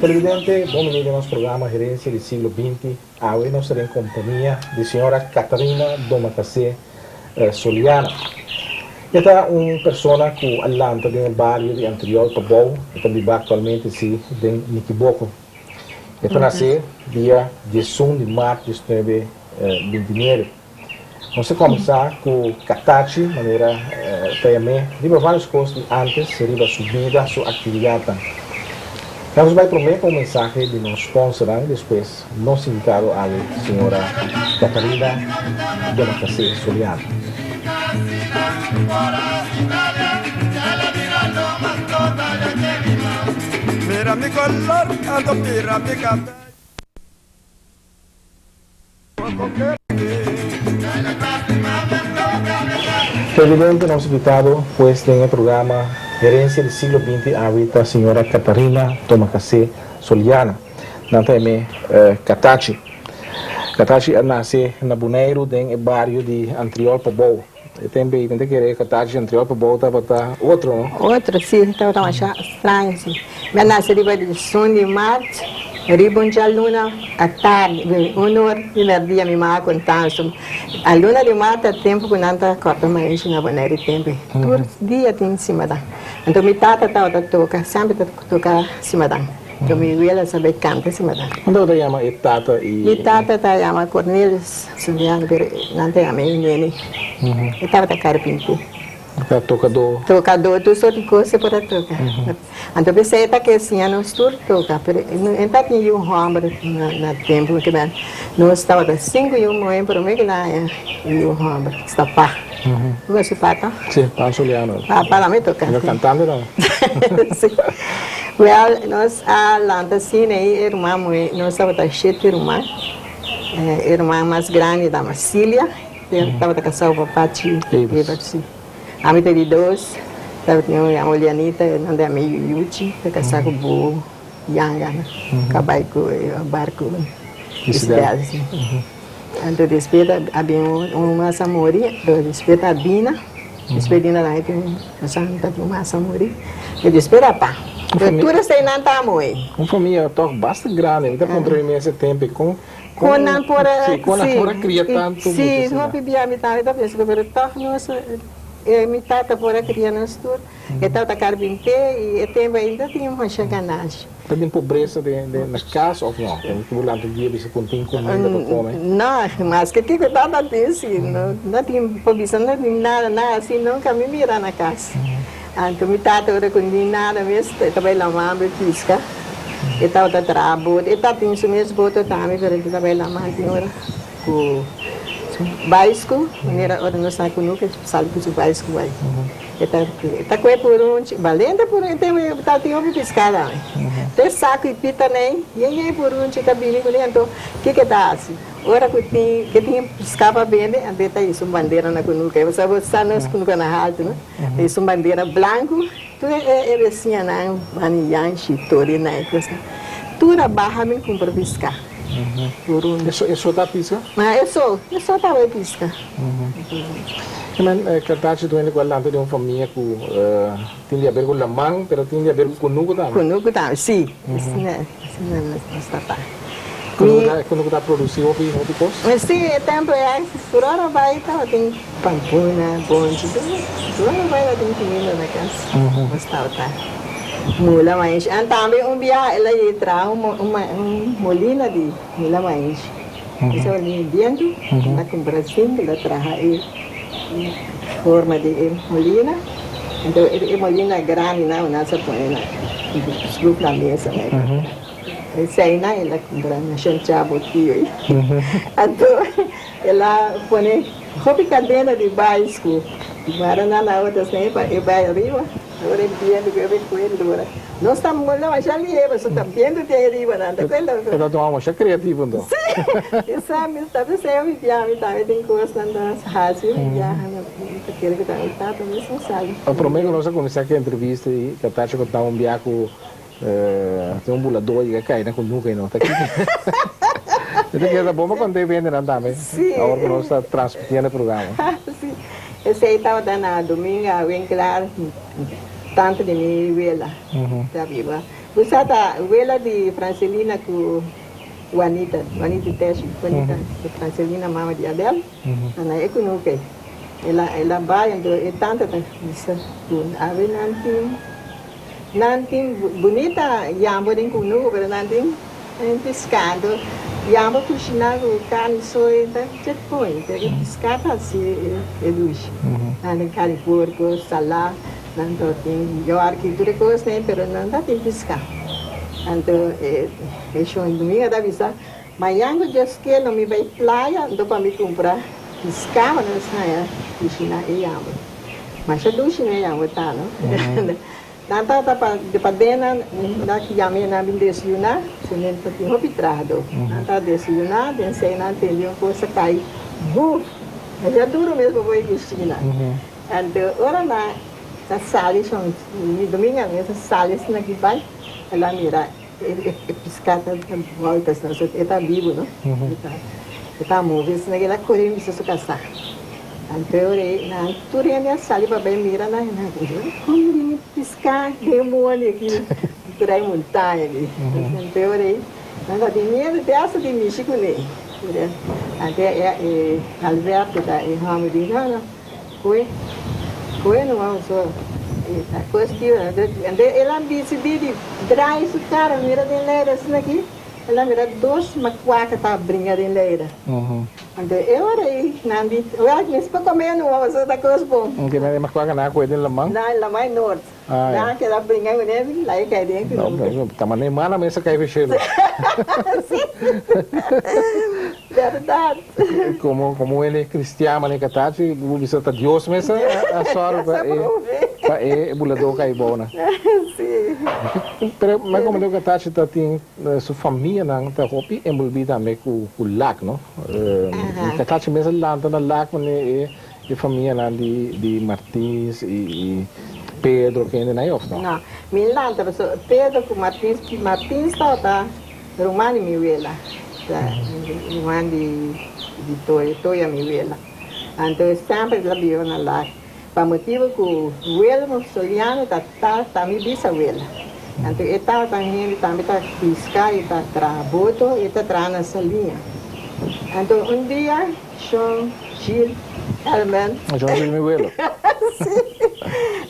Televidente, bon bini den nos programa Herencia di Siglo Binti. Awe nos ta den kompania di señora Catarina Domacassé Soliano. E ta un persona ku a lanta den e bario di Antriol Pabou, e ta biba aktualmente si den Nikiboko. E ta nase dia diesun di mart diesnuebe bintinuebe. Nos ta kuminsá ku Katachi, manera ta yam'é, riba vários kos di ántes riba su bida, su aktividatnan. Nos bai promé pa un mensahe di nos sponsornan i despues nos invitado awe, señora Catarina Domacassé Soliano. Televidente, nos invitado pues den e programa Herencia di Siglo Binti awe ta señora Catarina Tomacassé Soliana. Nan ta yam'é Catachi. Catachi a nace na Boneiru den e bario di Antriol Pabou. E tempo ei mi ta kere Catachi Antriol Pabou tabata otro, no? Otro, si. Tabata masha straño, si. Mi a nace riba di sun di mart, riba un djaluna atardi, un or di merdia mi mama a conta nos. A luna di mart ta tempo cu nan ta corta maishi na Boneiru e tempo ei. Tur dia tin simadan. Anto mi tata tabata toca, semper ta toca simadan. Anto mi wela sa bay canta simadan. Con tabata yama e tata y. Mi tata ta yama Cornelius Soliano, pero nan ta yama e Nene. E tabata carpinté. Ta tocadó. Tocadó, tur sort di cos e por a toca. Anto p'esei e ta ke siña nos tur toca, pero e ta tin yu homber na tempo ke nos tabata sinku yu muhé, prome ke nan haña yu homber, sta Pa. Bo conoce Pa to? Si, Pa Soliano. Pa tambe toca. E ta cantante tambe. Si. Well, nos a lanta asina e ruman muhé, nos tabata shete ruman, e ruman mas grandi ta Cilia. E tabata kasá ku Pachi Ebert, si. Ami ta di dos, tabatin un yama Olianita, e nan ta yama Yuyuchi, ta kasá ku Bo Yanga, ku a bai ku e barku Isabel, si. Anto despues a bin un mas a muri, anto despues ta Dina, despues Dina tambe tin un tabatin un mas a muri, anto despues ta Pa. Tur eseinan ta moe. Un famia tòg basta grandi, mi ta puntra mi mes e tempu kon. Kon nan por a, Sí, kon nan por a kria tantu mucha Sí, asina? hopi bia mi tambe ta pensa ku pero tòg nos, e mi tata por a kria nos tur. E tabata karbint'é i e tempu ainda tin masha ganashi. Ta tin pobresa den den na kas òf no? Ku bo lanta un dia bisa ku no tin kuminda pa kome? No, maske kiko tabata tin si, no no tin por bisa no tin nada nada asi nunka mi mira na kas. Anto mi tata ora ku no tin nada mes e ta bai laman bai piska. E tabata traha boto, e tabatin su mes boto tambe, pero e ta bai laman tin ora ku su baisku, manera ora nos ta kunuku e sali ku su baisku bai. E ta e ta kohe purunchi, balente purunchi, e tempu e tabatin hopi piská tambe. Te saku i pita nei, yen yen purunchi ta bini kuné, anto kiko e ta hasi? Ora ku tin ke tin piská pa bende, anto e ta hisa un bandera na kunuku. E bo sa nos kunuku na haltu, no? Ta hisa un bandera blanku. Tur e besiñanan mani yanshi tori na e kosnan tur a baha bin kumpra piska por un. E so ta piska? Ma e so, e so tabata piska. E men Cartachi ta hende ku a lanta den un famia ku tin di haber ku laman pero tin di haber ku kunuku tambe. Kunuku tambe, si. Asina nos ta pa. Kunuku ta produsi hopi hopi kos? Si, e tempu ei tur ora bai tabatin pampuna, bonchi, tur ora bai tabatin kuminda na kas. Nos tabata mula maishi. An tambe un biaha el a yei traha un molina di mula maishi. Esei tabata bientu, el a kumpra sink, el a traha e forma di e molina. Anto e molina grandi nan nan sa pone na schroef na mesa nan. Esei nan el a kumpra na Shon Chabo tio ei. Anto el a pone hopi kadena di baisku mara nan na otro esei pa e bai ariba. Ora e bientu ku e bai kue lora. Nos ta mula masha lihé pasobra ta bientu tin ariba nan ta kue lora. E ta tuma masha kreativo anto. Sí! Esei mi ta bisa mi biaha mi tambe tin kosnan ta hasi mi biaha mi ta kere ku ta mi tata mes a sali. Promé ku nos a kuminsá ku e entrevista ei, Katacha kontaba un biaha ku Tin un buladó yega kai na kunuka i no ta kiko. Mi ta kere ta bon pa konta e bendenan tambe awor ku nos ta transmitiendo e programa. Si, esei tabata na Dominga Winklaar, tante di mi wela ta biba. Bo sa ta wela di Francelina ku Juanita, Juanita Teshi, Juanita ku Francelina mama di Abel, ta na e kunuka ei. El a bai anto e tante ta bisa ku awe nan tin. Nan tin bunita yambo den kunuku pero nan tin piskado. Yambo kushiná ku karni soy ta dje poi pero e piská ta hasi e dushi. Nan tin karni porko, salá, nan ta tin yorki tur e kos ei pero nan ta tin piská. Anto e shon Dominga ta bisa mañan ku Dios ke lo mi bai playa anto pa mi kumpra piská pa nos haña kushiná e yambo. Masha dushi nan yama ta no. Nan tabata pa di paden nan nan ki yama e nan bin desayuná, su nan ta tin hopi trahadó. Nan ta desayuná, den sei nan tende un kos a kai buf! Masha duru mes pa bo e kushina. Anto ora nan ta sali shon mi domingo a mes a sali asina ki bai, el a mira e piská ta bòlta asina, e ta bibu no, e ta move asina, el a kore bisa su kasá. Anto e nan tur hende a sali pa bai mira nan i nan puntra, Kon bini piská den e moli aki por ai montaña aki? Anto e ora ei nan ta tin miedu te asta di mishi kuné. Anto e Alberto ta e hòmber di no no koe koe numa pasobra e ta kos tio. Anto el a disidí di draai su kara mira den leira asina aki. El a mira dos makuaka ta bringa den leira. Anto e ora ei nan di, Wèl, mi por kome no, pasobra ta kos bon. Ke nan e makuaka nan a kohe den laman? Na laman nort. Ah, ya. Nan a keda bringa kuné, laga kai den ku nunka. Ta manera e mana mes a kai feshelu. Sí, bèrdat. Komo komo hende kristian manera Katachi, bo bisa ta Dios mes a sòru pa e pa e buladó kai bou nan. Sí. Pero mi a komprende ku Katachi ta tin su famianan ta hopi enbolbí tambe ku ku Lac no. Katachi mes a lanta na Lac manera e e famianan di di Martins i i Pedro kende nan ei òf no? No, mi lanta pasobra Pedro ku Martins, Martins tabata Ruman di mi wela ta ruman di di Toya, Toya mi wela. Anto semper el a biba na Lac pa motibu ku Wilmo Soliano ta ta ta mi bisawela. Anto e tabata un hende tambe ta piska i ta traha boto i ta traha na Saliña. Anto un dia Shon Gil Herman. Shon Gil mi welo. Si,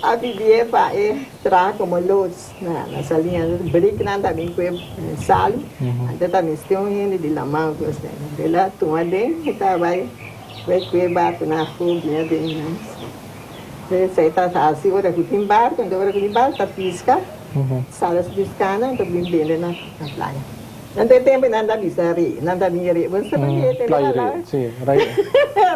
a pidié pa e traha komo loods. Na na saliña briknan ta bin kue salu, anto ta mester un hende di laman ku esei. Anto el a tuma den e ta bai bai kue barku na afó bini aden nan. Esei ta hasi ora ku tin barku, anto ora ku tin barku ta piska, sala su piskanan anto bin bende na na playa. Anto e tempu nan ta bisa rei, nan ta bin rei, bo sa pakié e tempu Playa rei, si, rei.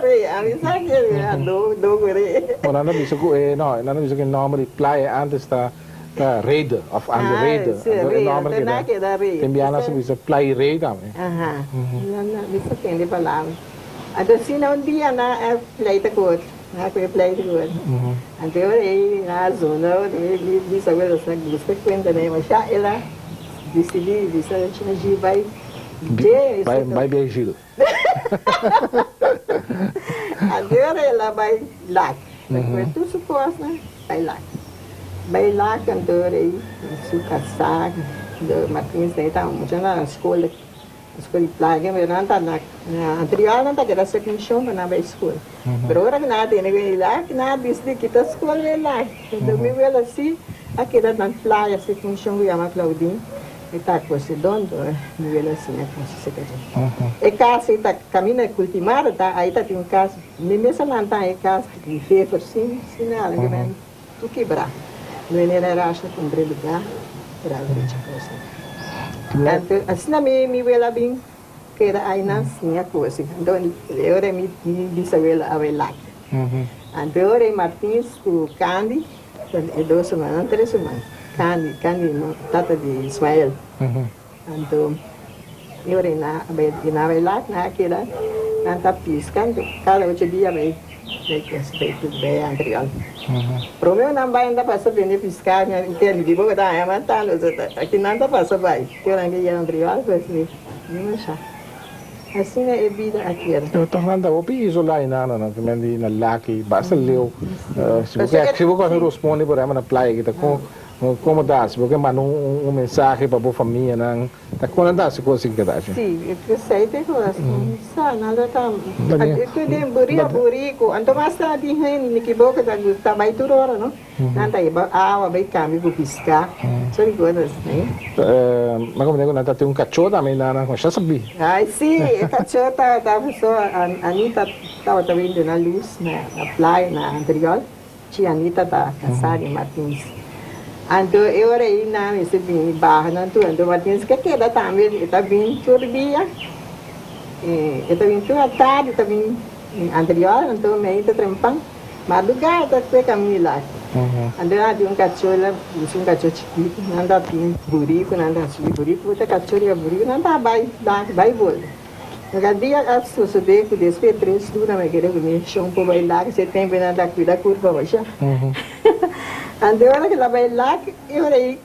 Rei, ami sa ke do do ku rei. Bo nan ta bisa ku e no, nan ta bisa ku e nòmber di playa antes ta. Ta Rede of aan de Rede. Ah, sí, Anto e nomber Rede, keda. Keda Rede. Tin biaha nan sa bisa Play Rede tambe. Aha, nan bisa tende palabra. Anto asina un dia nan a pleita ku otro, nan a kohe pleita ku otro. Anto e ora ei nan a zona otro, mi bisabuelo sa gusta kuenta nan e masha el a disidí bisa Gil bai dje. Bai bia Gil. Anto e ora el a bai Lac, el a kohe tur su kosnan bai Lac. Bai Lac anto e ora ei su kasá Martins ta mucha na skol, skol di playa, pero nan ta na anterior nan ta keda sirkunshon pa nan bai skol. Pero ora ku nan a tene ku e Lac nan a disidi kita skol bai Lac. Anto mi wela si a keda na playa sirkunshon ku yama Claudine. E ta kosedon to mi wela siña kosi seka dje. E kas ei ta kaminda e kultimado ta ai ta tin un kas mi mes a lanta e kas di vever sin sin nada ke men. tur kibrá. Meneer Erasmo kumpra e lugá pero a drecha kosnan. Anto asina mi mi wela bin keda ainan siña kosi. Anto e ora mi mi bisawelo a bai lak. Anto e ora Martins ku Candy e dos ruman, tres ruman, Candy, Candy tata di Ismael. Anto e ora nan a bai nan a bai lak, nan a keda, nan ta piska, anto kada ocho dia bai bai bai bai Antriol. Prome nan bai nan ta pasa bende piska, mi a tende di bo ku ta haña matando, so ta aki nan ta pasa bai. Te ora nan ke yega Antriol pues mi no sa. Asina e bida a keda. Pero tòg nan ta hopi isolá i nan nan ta mende na lak i basta leu. Si bo ke si bo kòrda rosponde por ehèmpel na playa ki ta kon. Komo ta hasi? Bo ke manda un mensahe pa bo famianan? Ta kon nan ta hasi kos sin keda achi? Sí, esei ta e kos. Sa, nan lo ta tur den buri a buri ku anto mas ta di hende mi kiboka ta gusta bai tur ora no. Nan ta hiba awa bai kambia ku piská. So di kosas asina. Mi a komprende ku nan ta tin un kachó tambe nan nan masha sabí. Ai sí, e kachó ta ta so Anita tabata bini duna lus na playa na Antriol. Chi Anita ta kasá di Martins. Anto e ora ei nan mester bini baha nan tur. Anto Martins ke keda tambe, e ta bin tur dia, e ta bin tur atardi, e ta bin anterior, anto mei ta trempan. Madrugá e ta kue kaminda lak. Anto nan tin un kachó la, un kachó chikitu, nan ta tin buriku, nan ta subi buriku, ta kachó riba buriku, nan ta bai lak, bai bolbe. Cada dia a sucede cu despues di tres luna mi a kere cu mi shon por bay lak, esey tempo nan ta cuida curpa masha. Anto ora cu el a bay lak, e ora ey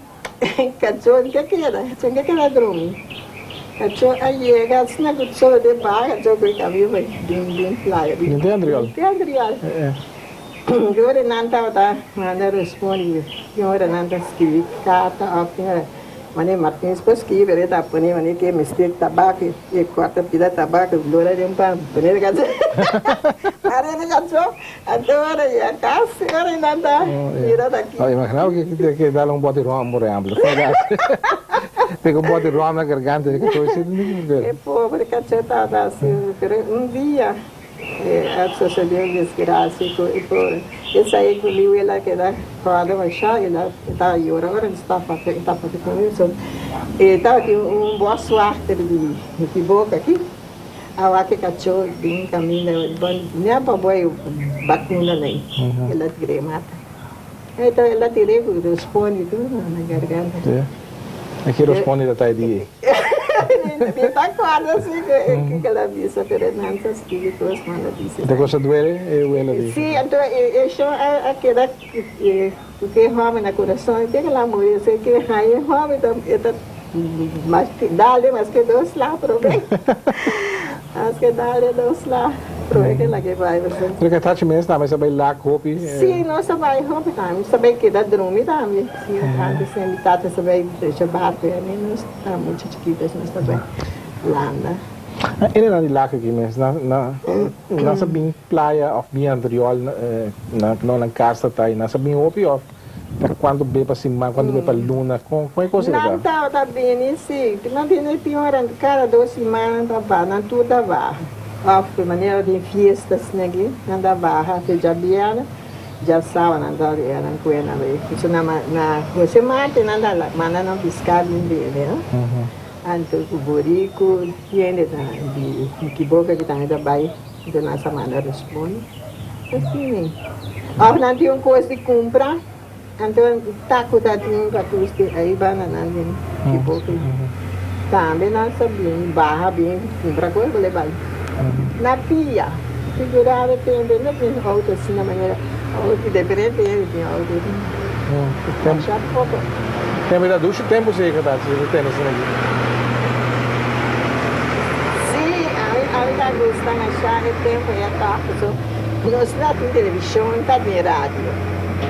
cacho no ke keda, cacho no ke keda drumi. Cacho a yega asina cu solo den baha cacho cu e cambio bay den den playa. Den te Andriol? Den te Andriol. E ora nan tabata manda respondi, tin ora nan ta scribi carta of tin ora. Mane Martins por skibi pero e ta pone mane ke mester tabako e korta pida tabako lora den pan pone na kacho pare na kacho anto ora ya kasi ora nan ta mira ta ki. Imagina bo ke ke dal un boti rom por ehemplo pega un boti rom na garganta di kacho esei ta difícil. E pobre kacho tabata asi pero un dia. A sosodé un desgrasia ku e pobre. Esei ku mi wela a keda kòrda mashá, el a tabata yora ora nos tabata papia, e tabata papia ku mi. So, e tabatin un bòswachter di di boka aki, a wak e kachó den kaminda, bon, nia pa boi bakuna nei, el a tir'é mata. El a tir'é ku rospondi tur na garganta. E ki rospondi ta ta e dia ei? Mi ta acorda si cu el a bisa, pero nan ta scribi cos manda bisa. Ta cosa duele e wela di. Si, anto e shon a keda cu ke homi na curason, te cu el a muri, esey ke haña e homi e ta mas dale mas ke dos la prome, mas ke dale dos la prome ke la ke bai. Pero ke tachi mes tambe sa bai lak hopi? Si, nos a bai hopi tambe, nos a bai keda drumi tambe. Si, antes mi tata sa bai drecha barco y ami nos ta mucha chikitos nos ta bai landa. E nan di lak aki mes, na na nan sa bin playa of bin Antriol na no nan cas ta ta y nan sa bin hopi of ta cuanto be pa siman cuanto be pa luna con con e cosa ta? Nan tabata bini si, nan bini tin ora cada dos siman nan ta baha nan tur ta baha of manera tin fiesta asina aki nan ta baha te djabièrnè. Djasawa nan ta ria nan kue nan bai so na na Jose Marte nan ta manda nan piská bin bebe no anto ku buriku hende ta di Mikiboka ki tambe ta bai anto nan sa manda responde asina òf nan tin un kos di kumpra anto taku ta tin pa tusti ai banda nan den Mikiboka tambe nan sa bin baha bin kumpra kos bo bai na pia. Figurado tempo no tin auto asina manera auto diferente hende tin auto masha poco. Tempo ta dushi tempo si ta si ta tene asina aki. Si ami ami ta gusta masha e tempo ya ta paso nos no tin television ta tin radio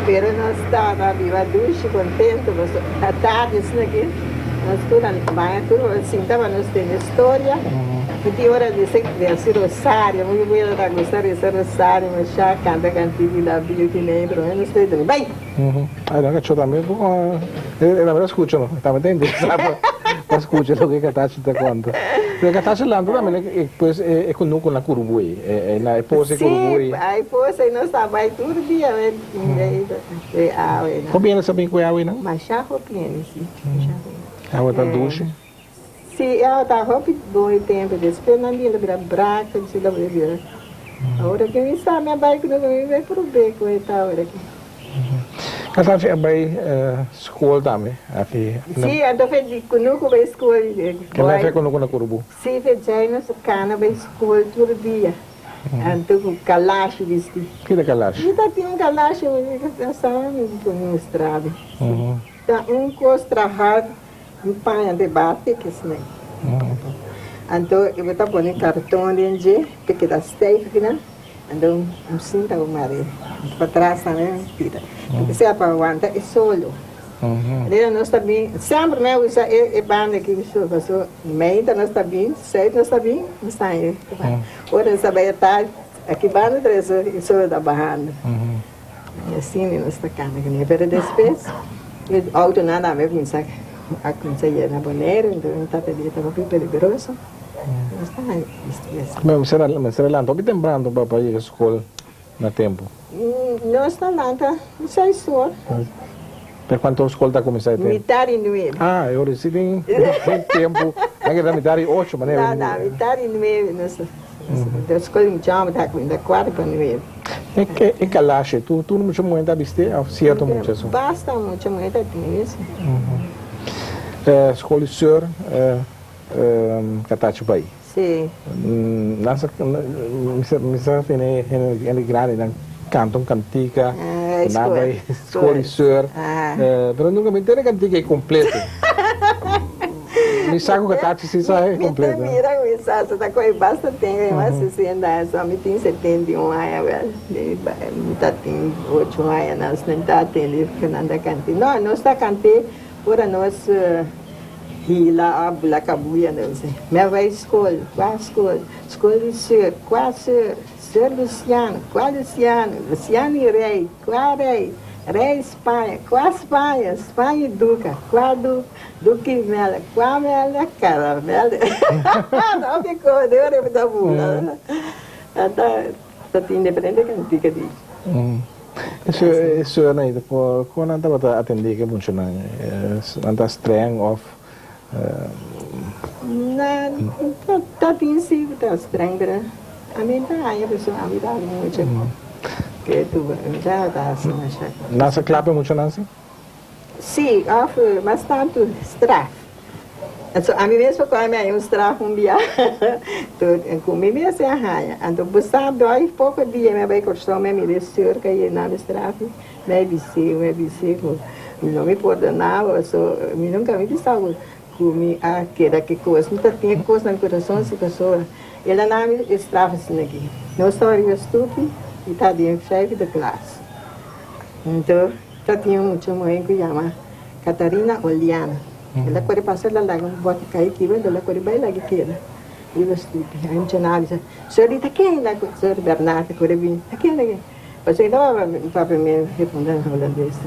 pero nos tabata biba dushi contento paso atardi asina aki nos tur a baña tur sinta pa nos tene storia. Mi tin ora di hasi rosario, mi wela ta gusta resa rosario, masha canta cantica la Virgen ei, pero mi no sa dónde bai. Ay, no cacho tambe bo, e tambe ta scucha no, e tambe ta interesa pa scucha loke Katachi ta conta. Pero Katasha lanta tambe e pues e kunuku na Kurubui, e na e pos e Kurubui. Sí, ai pos ei nos ta bai tur dia e awa einan. Hopi hende sa bin ku e awa einan? Masha hopi hende si, masha hopi. Awa ta dushi? Sí, e awa ta hopi bon e tempu, despues nan di lo bira braka, despues lo bira. Awor aki mi sa mi a bai ku nos mi bai prob'é ku e ta awor aki. Kasashi a bai skol tambe aki. Sí, anto fe di kunuku bai skol. Kende fe kunuku na Kurubu? Sí, fe djai nos kana bai skol tur dia. Anto ku kalashi bisti. Ki ta kalashi? Mi ta tin un kalashi, mi ta sa mi por mustra bo. Ta un kos traha un paña de bate kesnei. Anto bo ta pone karton den dje pa keda stijf akinan. Anto un sinta ku mari patras tambe mi pida. Porque sea pa wanta e solo. Anto nos ta bin, semper mi a usa e banda aki so, paso meinta nos ta bin, seis nos ta bin, nos ta haña e banda. Ora nos ta bai atardi, aki banda ta e solo ta bahando. I asina nos ta kanda kuné. Pero despues e outonan tambe a kuminsá a kuminsá yega na Boneiru, anto mi tata di e tabata hopi peligroso. Mester a lanta hopi temprano pa yega skol na tempu. Nos ta lanta seis or. Te kuantu or skol ta kuminsá e tempu? Mitar di nuebe. Ah, e ora si tin tempu. Nan keda mitar di ocho manera. No, no, mitar di nuebe nos ta skol di mucha homber ta kuminsá kuater pa nuebe. E kalashe, tur mucha muhé ta bisti òf sierto mucha so? Basta mucha muhé ta tin eso. Skol di seur. Katachi bai. Sí. Nan sa, mi sa tene hende grandi nan kanta un kantika, nan bai skol di seur, pero nunka mi tene kantika ei kompleto. Mi sa ku Katachi si sa e kompleto. Mi ta mira ku mi sa, sa ta kohe basta tempu, mi mas 60 aña, so mi tin 71 aña wèl, mi ta tin ocho aña nan ta atende ku nan ta kant'é. No, nos ta kant'é ora nos. Hila a bula kabuya na bisa, Mi a bai skol, kua skol? Skol di seur, kua seur? Seur Luciano, kua Luciano? Luciano i rei, kua rei? Rei Spaña, kua Spaña? Spaña i duka, kua duka? Duka i mela, kua mela? Karamel. Hopi kos, den ora mi ta bula. Ta tin diferente kantika di. E seurnan ei, kon nan tabata atendé ku e muchanan? Nan ta streng òf? Nan ta tin si ku ta streng, pero ami ta haña pasobra ami ta haña mucha ketu, mi ta hasi masha. Nan sa klap e muchanan si? Sí, òf mas tantu straf. Anto ami mes por kòrda mi haña un straf un bia ku mi mes a haña. Anto bo sa dòi poko dia mi a bai Kòrsou mi a mira e seur ka yena mi straf mi a bis'é mi a bis'é ku mi no mi pordoná bo paso mi nunka mi bisa bo ku mi a keda ku e kos mi ta tin e kos na mi kurason si pasobra el a na mi e straf asina aki. Nos tabata riba stupi i ta den vijfde klas. Anto ta tin un mucha muhé ku yama Catarina Oliana. El a kore pasa el a laga un bòti kai kiba, el a kore bai laga keda riba stupi. Ai mucha nan a bisa, Sor ta ken la ku Sor Bernard a kore bini, ta ken ta ken? Pasobra e tabata papia mi reponde na holandes.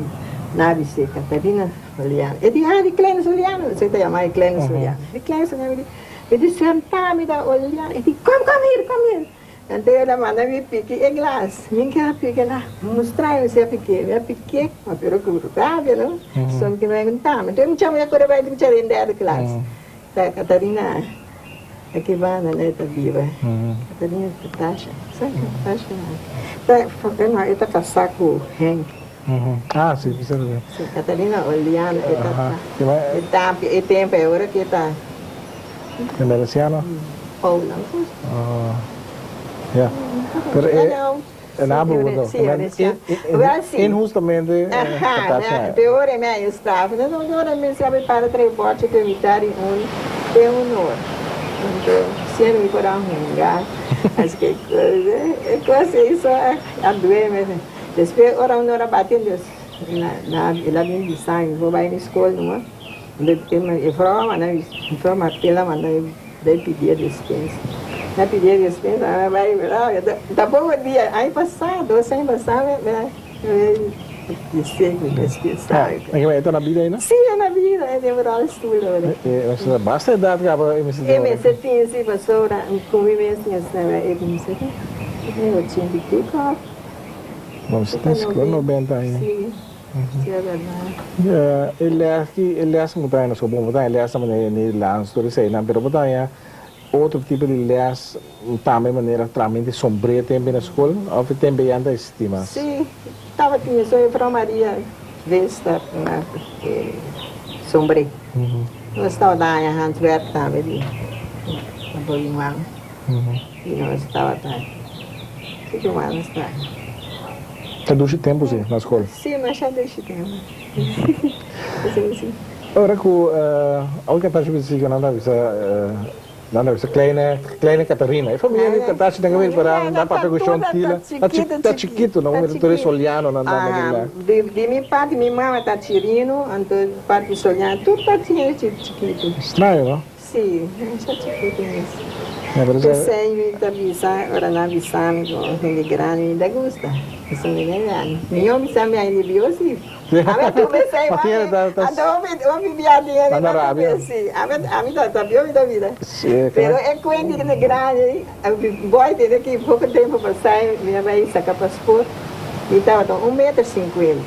Nan a bis'é, Catarina Oliana. E di, ah, di Kleine Soliana. Esei ta yama e Kleine Soliana. Di Kleine Soliana. Mi di, mi di, sentá mi ta Oliana. E di, kom, kom hier, kom hier. Anto el a manda mi piki e glas. Mi ke a piki el a mustra mi si a pikié. Mi a pikié, ma pero ku rabia no. Son ki mi a kontá. Anto e mucha muhé kore bai mucha den derde klas. Ta Catarina aki banda na e ta biba. Catarina Natasha. Sa Natasha? Ta no e ta kasá ku Henk. Ah si, mi sa tambe. Si, Catarina Oliana e ta e ta e tempu e ora ku e ta. Emereciano? Paula. Oh, ya. Pero e, e na abudo. Sí, Emereciano. Wel, sí. Injustamente. Aha, peor e me straf. No, no, ora mi sabe para trae boche te mitad di un, te un or. Anto, siempre mi por a hunga. Así que, e cosa eso a duele. Despues, ora un ora bati, na, na, el a bin bisa mi, bo bai mi school numa. E vrouw a manda mi, mevrouw Martela a manda mi bai pidi e despensa. Mi a pidi e despensa, mi a bai, ta poko dia, aña pasá, dos aña pasá, mi a. E ta na bida ainda? Sí, e na bida, e den rolstoel ora. E mester ta basta edat kaba e mester E mester tin si pasobra ku mi mes tin e mester tin ochenta i piko. No mester tin sigur nobenta aña. Sí, sí e bèrdat. E lès ki e lès ku bo ta haña na skol, bon bo ta haña lès na manera Nederlands tur eseinan pero bo ta haña Otro tipo di les tambe manera tramente sombré tempe na skol of e tempe ya no ta existi mas? Sí, tabatin eso Juffrouw Maria Vester na e sombré. Nos tabata haña handwerk tambe di Boyuman y nos tabata kiko mas nos ta. Ta dushi tempu si na skol? Sí, masha dushi tempu. Sí, sí. Ora ku Old Katashi bisa si nan ta bisa nan ta bisa kleine kleine Katarina. E famia di Katashi ta kaba para nan papia ku Shon Tila. Ta ta chikitu nan mira tur e Soliano nan ta mira. Di mi parti mi mama ta Chirino anto parti Soliano tur ta chikitu. Straño no? Sí, masha chikitu mes. P'esei mi ta bisa ora nan bisa mi ku hende grandi mi ta gusta. Pasobra mi ta grandi. Mihó bisa mi ai di Dios sí. Ami a tuba esei mami. Anto hopi bia di hende ta tuba esei. Ami ta sabio mi ta bira. Pero e kuenti hende grandi, boy tene ki poko tempu pasai mi a bai saka pasport, mi tabata un meter sinkuenta.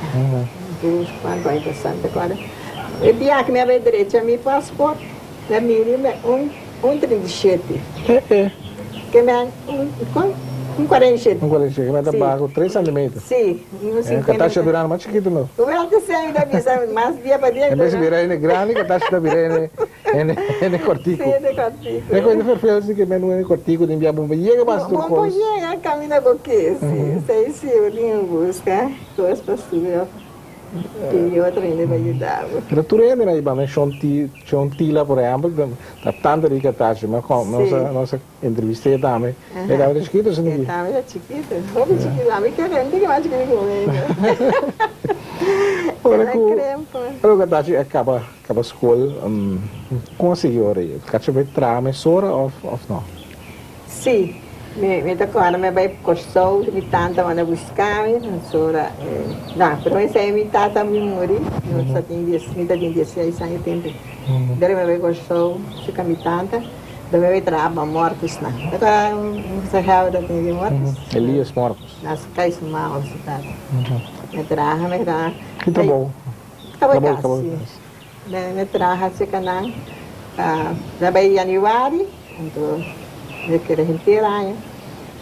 Kuantu aña pasá mi ta kòrda. E bia ki mi a bai drecha mi pasport, mi a miri mi un un 37. Ke mi a un kon? Un 47. Un 47, ke mi a ta baho tres centimeter. Si, un 50. Katasha birando mas chikitu no. Wel te sey mi ta bisa mas dia pa dia. En bes di bira hende grandi, Katasha ta bira hende hende hende kortiku. Si, hende kortiku. E koe vervelend si ke men un hende kortiku den bia bon por yega basta tur kos. Bon por yega kaminda bo ke, si. Sey si bo tin buska kos pa studia. Pidi otro hende pa yuda bo. Pero tur hende na iba men Shon Ti, Shon Tila por ehempel, ta tanta rica tachi, ma con nos a nos a entrevist'é tambe, e tabata chikito esaki. E tabata chikito, hopi chikito, ami kere un tiki mas chikito ku mi. Ora ku ora ku Katachi a kaba kaba skol, kon a sigui ora ei? Katachi a bai traha mesora of of no? Sí, mi ta kòrda mi a bai Kòrsou, mi tanta manda buska mi, pasobra no, promé esei mi tata a bin muri, mi ta tin dies, mi ta tin dieseis aña tempu. Dor mi a bai Kòrsou buska mi tanta, dor mi a bai traha pa Mortusnan. Ta kòrda un sahawa ta tin di Mortus? Elias Mortus. Na su kai su mama ku su tata. Mi a traha, mi a traha. Ki trabou? Trabou di kas, sí. Mi a traha cerca nan na bai januari, anto mi keda henter aña.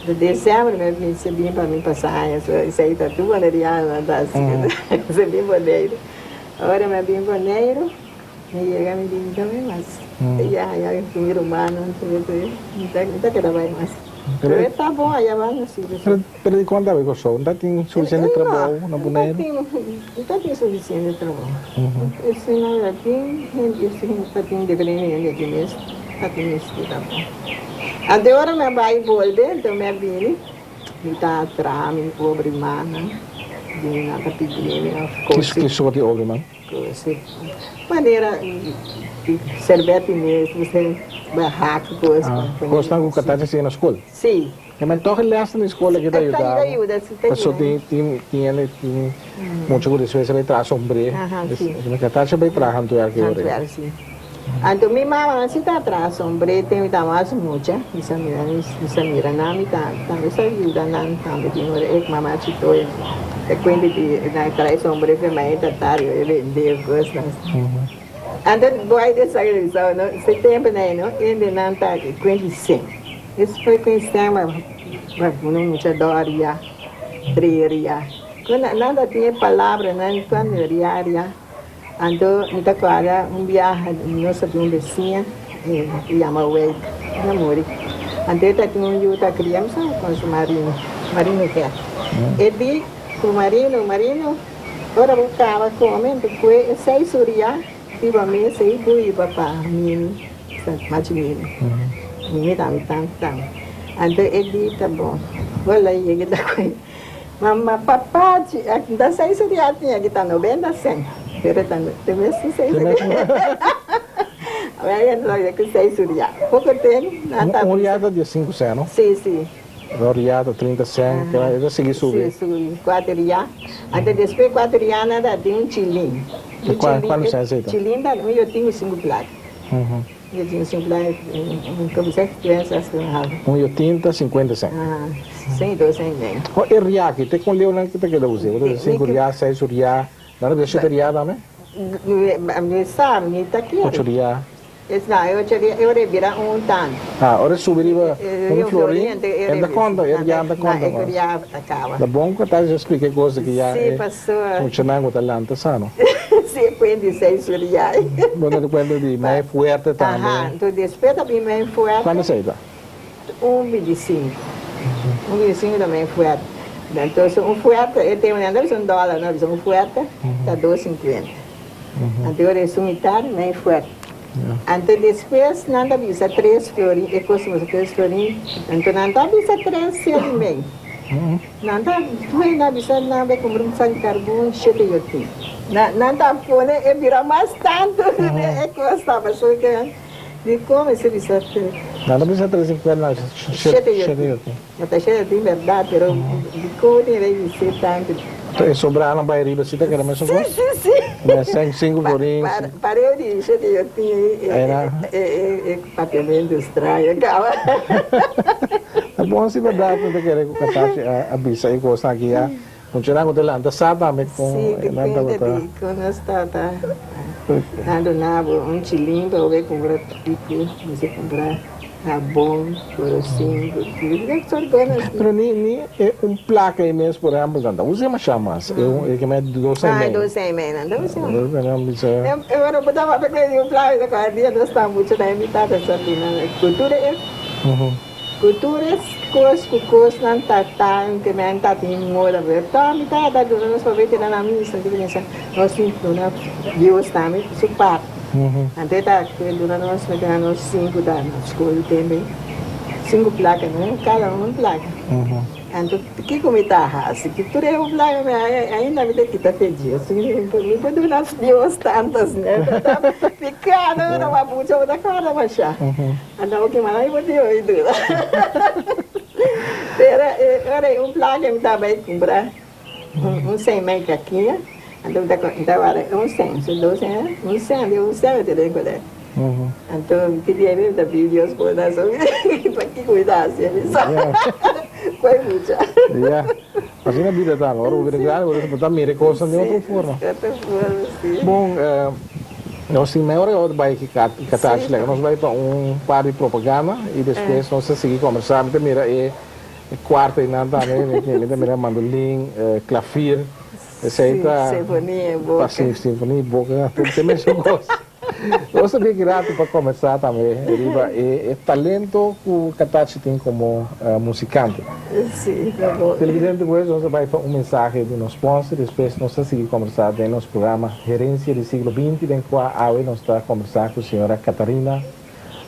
Di december mi a bin se bin pa mi pasa aña, so esei ta tur boneriano nan ta hasi, se bin Boneiru. Ora mi a bin Boneiru, mi yega mi di mi ta bai mas, ya ya ku mi rumannan tur tur, mi ta keda bai mas. Pero e ta bon aya banda si. Pero di kon ta bai Kòrsou? No ta tin sufisiente trabou na Boneiru? No ta tin sufisiente trabou. Esei no ta tin hende, esei no ta tin diferente hende aki mes ta tin mester trabou. Anto ora mi a bai bolbe, anto mi a bini, mi ta traha mi obra di mannan, di nan ta pidi mi òf kosi. Ki sort di obra di man? Kosi. Manera serbet di mes, hak kos. Kosnan ku ka ta siña na skol? Si. E men tòg e lèsnan di skol aki ta yuda bo. Paso tin tin tin hende tin mucha ku despues a bai traha sombré. Mi ka tacha bai traha hantuèrk e ora ei. Anto mi mamanan si ta traha sombré te mi ta mas mucha. Mi sa mira mi sa mira nan mi ta tambe sa yuda nan tambe tin ora e mama chitoy ta kuenta di nan traha e sombré pe mai ta tarde e bende kosnan. Anto boy de sa no se tempu nan ei no hende nan ta kuenta di sèn. Despues ku ensema no mucha doria, treria. Ku nan ta tin e palabranan cuando ria ria. Anto mi ta cuadra un biaha nos ta tin un beciña e yama Wade, el a muri. Anto e ta tin un yu ta cria mi sabi con su marino, marino ke. E di cu marino, marino ora bo caba come anto cue esey su ria riba mesa y bui pa mimi. Machi mimi. Mimi tambe tantu tambe. Anto e di ta bon. Bo la yega ta koe. Mama papachi ta seis ria tin aki ta noventa sen. Pero ta te mes su seis ria. Awor ya no ku seis ria. Poko tem nan ta. Un ria ta 15 sen no? Si si. Un riá ta 30 sèn, e ta sigui subi. Si, subi kuater riá. Anto despues kuater riá nan ta tin un chilin. Un chilin, Kuantu sèn esei ta? Chilin ta un yotin ku sinku plaka. Un yotin ku sinku plaka, komo sa diferensia as ku habo. Un yotin ta 50 sèn. Aha, sèn i dos sèn i medio. Ho, e riá aki, te kon leu nan ta keda us'é? Bo ta bisa sinku riá, seis riá, nan ta bisa shete riá tambe? Mi sa, mi ta kere. Ocho riá. Es na, e ocho dia e ora e bira un tantu. Ah, ora e subi riba un florin, e ta konta, e riá ta konta mas. E riá ta kaba. Ta bon ku ta splika e kos aki ya e muchanan ku ta lanta sa no. Si, e kuenta di seis riá. Bo ta kuenta di mei fuerte tambe. Aha, enton despues ta bin mei fuerte. Kuantu esei ta? Un 25. Un 25 ta mei fuerte. Entonces un fuerte, e tempo nan ta bisa un dòler, no, bisa un fuerte ta dos sinkuenta. Anto ora esun mitar mei fuerte. Anto despues nan ta bisa tres florin, e kosta boso tres florin, anto nan ta bisa tres sel i mei. Nan ta nan ta bisa nan bai kumpra un sak di karbon shete yotin. Nan ta pone e bira mas tantu e kosta pasobra ke dikon mester bisa tres. Nan ta bisa tres sinkuenta shete yotin. No ta shete yotin bèrdat pero dikon tin rei bis'é tantu. E sobranan bai riba si ta keda mesun kos? Si, si, si. Mea sèn, sinku florin. Pareu di shete yotin e papiamentu straño kaba. Ta bon si bèrdat mi ta kere ku Katashi a bisa e kosnan aki ya. Muchanan ku ta lanta sa tambe kon Si, nan depende tabata. di kon nos tata a duna bo un chilin pa bo bai kumpra piku, mester kumpra habon, korosin, Pero ni ni e un plaka ei mes por ehempel nan ta usa demasiado mas. E un e ke mei dos en Ah, mei. dos en mei nan ta usa. Nan bisa. E ora bo ta papia ku e di un plaka ta kòrda dia nos ta mucha ta mi tata sa duna ku tur e ku tur e kos ku kosnan ta ta ke men ta tin moda pero tò mi tata a duna nos papia tira na misa di kuminsá nos tin duna Dios tambe su parti. Anto e ta duna nos mete na nos sinku ta na skol tembe. Sinku plaka no kada un plaka. Anto kiko mi ta hasi? Ki tur e un plaka mi haña ainda mi ta kita fe Dios. Mi por duna Dios tantu asina. Ta pika no ta mapucha bo ta kòrda masha. Anto bo kima mi por tin hopi duna. Pero ora e un plaka mi ta bai kumpra un sèn mei kakiña. Anto mi ta warda un sèn, so dos sèn, un sèn di un sèn mi ta den kuné. Anto ki dia mi ta pidi Dios por nan so pakiko mi ta hasi mi sa koe mucha. Ya, asina bida ta, ora bo bira grandi bo ta mira e kosnan den otro forma. Otro forma, si. Bon, nos tin mei ora e ora bai Katashi, laga nos bai pa un par di propaganda i despues nos ta sigui kombersá. Mi ta mira e kuarto einan tambe, mi ta mira mandolin, klafir. Esei ta Sinfonia boka. Pa sinfonia boka ta mesun kos. Nos ta bien grato pa komensá tambe riba e talento ku Katachi tin komo musikante. Sí, ta bon. Televidente pues nos ta bai pa un mensahe di nos sponsor despues nos ta sigui kombersá den nos programa Herencia di Siglo Binti den kua awe nos ta kombersá ku señora Catarina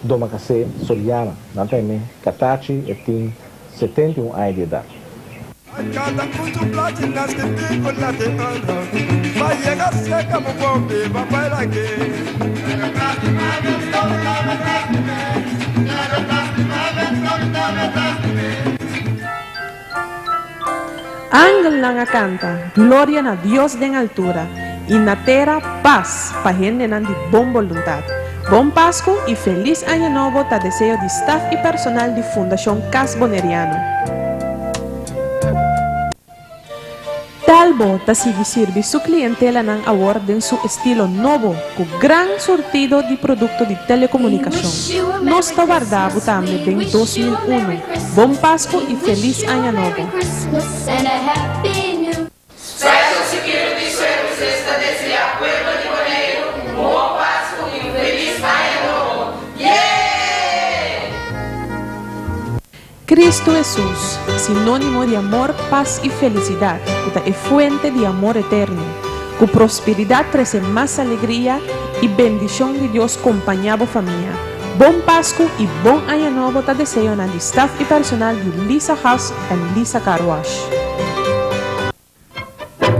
Domacassé Soliana. Nan ta hende Katachi e tin 71 aña di edat. Angelnan a kanta, Gloria na Dios den altura, i na tera pas pa hendenan di bon boluntat. Bon Pasku i Felis Aña Nobo ta deseo di staf i personal di Fundashon Kas Boneriano. Telbo ta sigui sirbi su klientelanan awor den su estilo nobo ku gran surtido di produkto di telekomunikashon. Nos ta warda bo tambe den 2001. Bon Pasku i Felis Aña Nobo! Special Security Services ta deseá pueblo di Boneiru un bon Pasku i un felis Aña Nobo. Yee! Kristu Hesus, sinónimo di amor, pas i felisidat, ku ta e fuente di amor eterno. Ku prosperidat trese mas alegria i bendishon di Dios kompañá bo famia. Bon Pasku i bon Aña Nobo ta deseonan di staf i personal di Lisa Gas en Lisa Car Wash.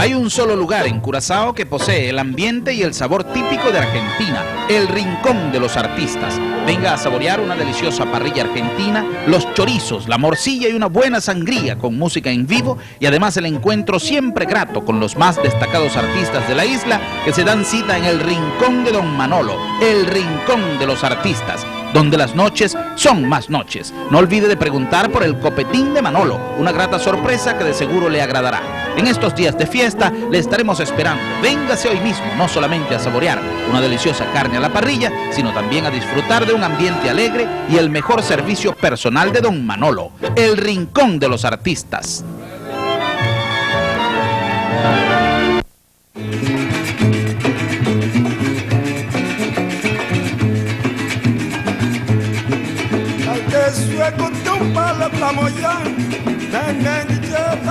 Hay un solo lugar en Curazao que posee el ambiente y el sabor típico de Argentina, el Rincón de los Artistas. Venga a saborear una deliciosa parrilla argentina, los chorizos, la morcilla y una buena sangría con música en vivo y además el encuentro siempre grato con los más destacados artistas de la isla que se dan cita en el Rincón de Don Manolo, el Rincón de los Artistas donde las noches son más noches. No olvide de preguntar por el copetín de Manolo, una grata sorpresa que de seguro le agradará. En estos días de fiesta le estaremos esperando. Véngase hoy mismo, no solamente a saborear una deliciosa carne a la parrilla, sino también a disfrutar de un ambiente alegre y el mejor servicio personal de Don Manolo, el Rincón de los Artistas.